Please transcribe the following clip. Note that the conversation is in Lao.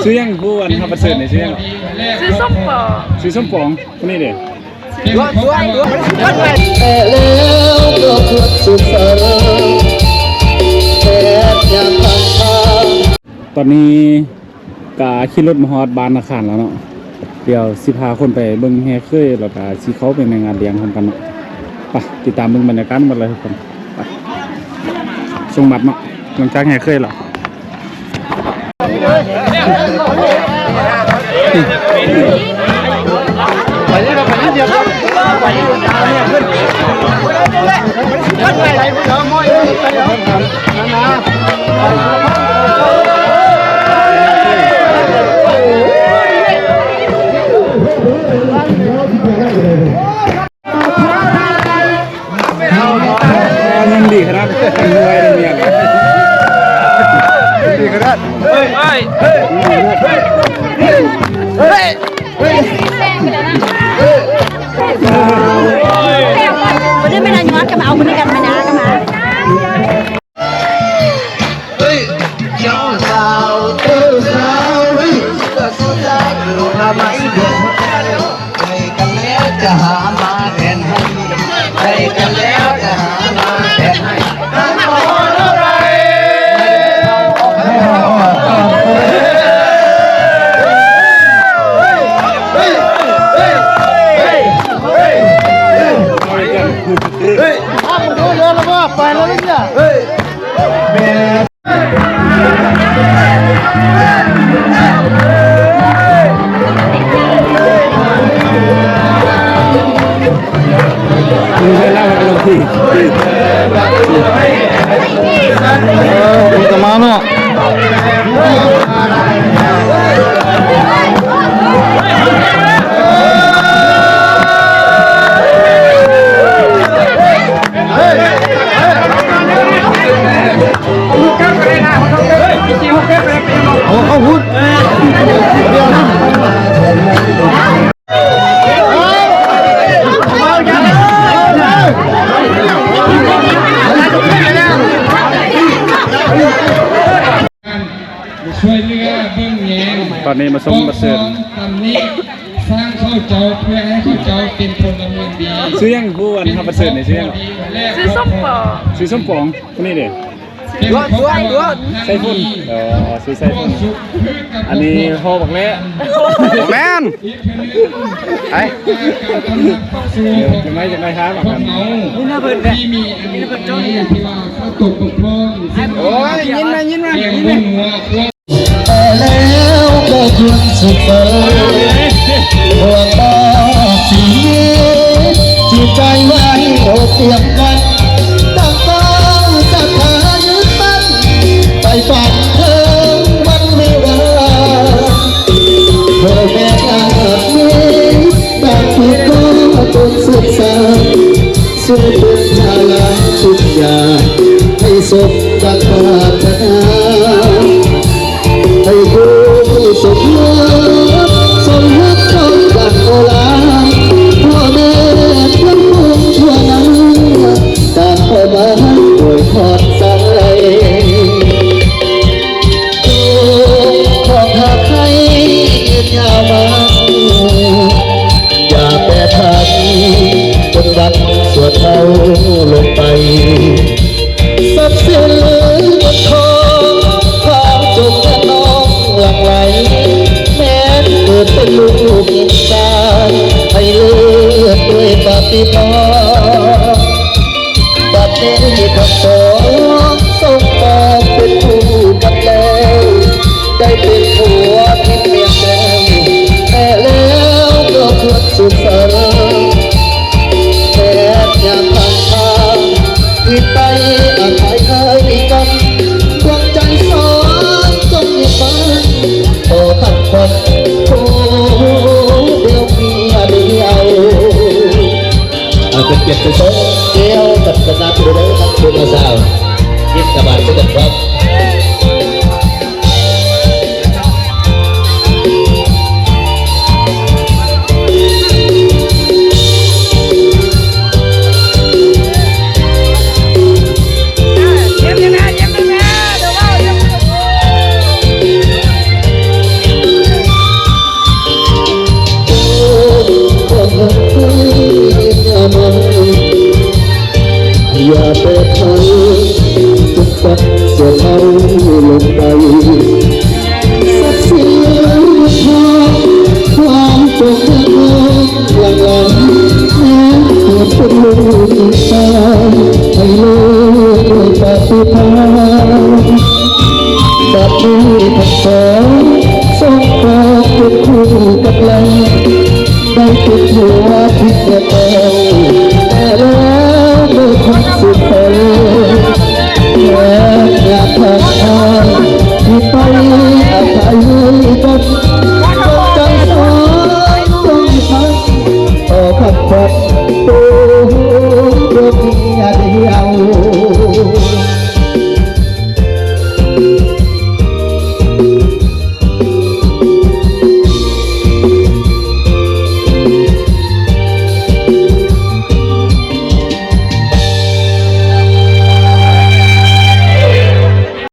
ຊື່ຫຍັງ ຜູ້ອັນຮັບບັດເຊີນນີ້ຊື່ຫຍັງ? ຊື່ສົມປອງ. ຊື່ສົມປອງ. ຄົນນີ້ເດ້? ຕອນນີ້ກະຂີ່ລົດມາຮອດບ້ານນາຄານແລ້ວເນາະ. ດຽວຊິພາຄົນໄປເບິ່ງແຫ່ເຂີຍ ແລ້ວກະຊິເຂົ້າໄປໃນງານລ້ຽງພ້ອມກັນເນາະ. ໄປຕິດຕາມເບິ່ງບັນຍາກາດໝົດເລີຍທຸກຄົນ. ໄປ ສົ່ງບັດເນາະ ຫຼັງຈາກແຫ່ເຂີຍແລ້ວ. ຍັງດີຂະໜາດ ຍັງໄວ ຍັງມີອາການ ຍັງດີຂະໜາດ. ເຮີ້ຍ ເຮີ້ຍ ບໍ່ໄດ້ແມ່ນອາຍອດກໍມາເອົາຄົນນີ້ກັນ ມາຍາກໍມາ. ເອີ ມັນກໍມາເນາະ. ເອົາ ເອົາພຸ້ນ. ຊ່ວຍເຫຼືອເບິ່ງແຍງ ຕອນນີ້ມາຊົມບັດເຊີນ ຕຳໜິສ້າງເຂົາເຈົ້າ ເພື່ອໃຫ້ເຂົາເຈົ້າເປັນພົນລະເມືອງດີ. ຊື່ຫຍັງ ຜູ້ອັນຮັບບັດເຊີນນີ້ຊື່ຫຍັງ? ຊື່ສົມປອງ. ຊື່ສົມປອງ. ຄົນນີ້ເດ້? ໄຊຝຸ່ນ. ເອີ ຊື່ໄຊຝຸ່ນ. ອັນນີ້ພໍ່ບັກແລ້. ບໍ່ແມ່ນ. ໄປ ເອີ ຈັ່ງໃດ ຈັ່ງໃດ ຫາບັກກັນ. ໂອ້ຍ ຍິນມາ ຍິນມາ ຍິນມາ. ແຕ່ແລ້ວກໍຄວນສຸດເປີ ພວກບອກຊິມີຈິດໃຈໄວ້ອົບອ້ຽມກັນ ຕັ້ງເປົ້າສັດທາຍຶດໝັ້ນ ໄປຝັນເຖິງວັນວິວາ ພໍ່ແມ່ອາດມີ ບາງທີ່ກໍຕົນສຶກສາ ຊ່ວຍເປັນພາລະທຸກຢ່າງ ໃຫ້ສົມດັ່ງປາດຖະໜາ ໃຫ້ຄູ່ສົມຮັກ ສົມຮັກສົມກັນໂອລາ ພໍ່ແມ່ພຽງພວງທົ່ວໜ້າ ຕ່າງເຂົ້າມາອວຍພອນສັນໄຫຼ ໂອ ຂອງຫາກໃຫ້ຍາວມາ ຢ່າແປພັນ ຈົນວັນສວນເຮົາລົງໄປ ຊັບສິນເງິນທອງ ຄວາມສຸກແກ່ນ້ອງຫຼັ່ງໄຫຼ ແມ່ນເກີດເປັນລູກຍິງຊາຍ ໃຫ້ເລີດດ້ວຍປາຕິໝາ ບັດນີ້ທັງສອງ ສົມປອງເປັນຄູ່ກັນແລ້ວ ໄດ້ເປັນຜົວທິດເມຍແກ້ວ ແທ້ແລ້ວກໍຄວນສຸກສັນ ແຕ່ຍາມຜ່ານມາ ທີ່ໄປອາໄສໃຫ້ກັນ ດວງໃຈສອງຈົ່ງຍຶດໝັ້ນ ຕໍ່ທັງຄົນ ໂອ້ ດຽວເມຍດຽວ. ອາ ສອງຄອບເປັນຄູ່ກັບລາວ ໄດ້ເປັນຜົວທິດແມ່ແປ້ວ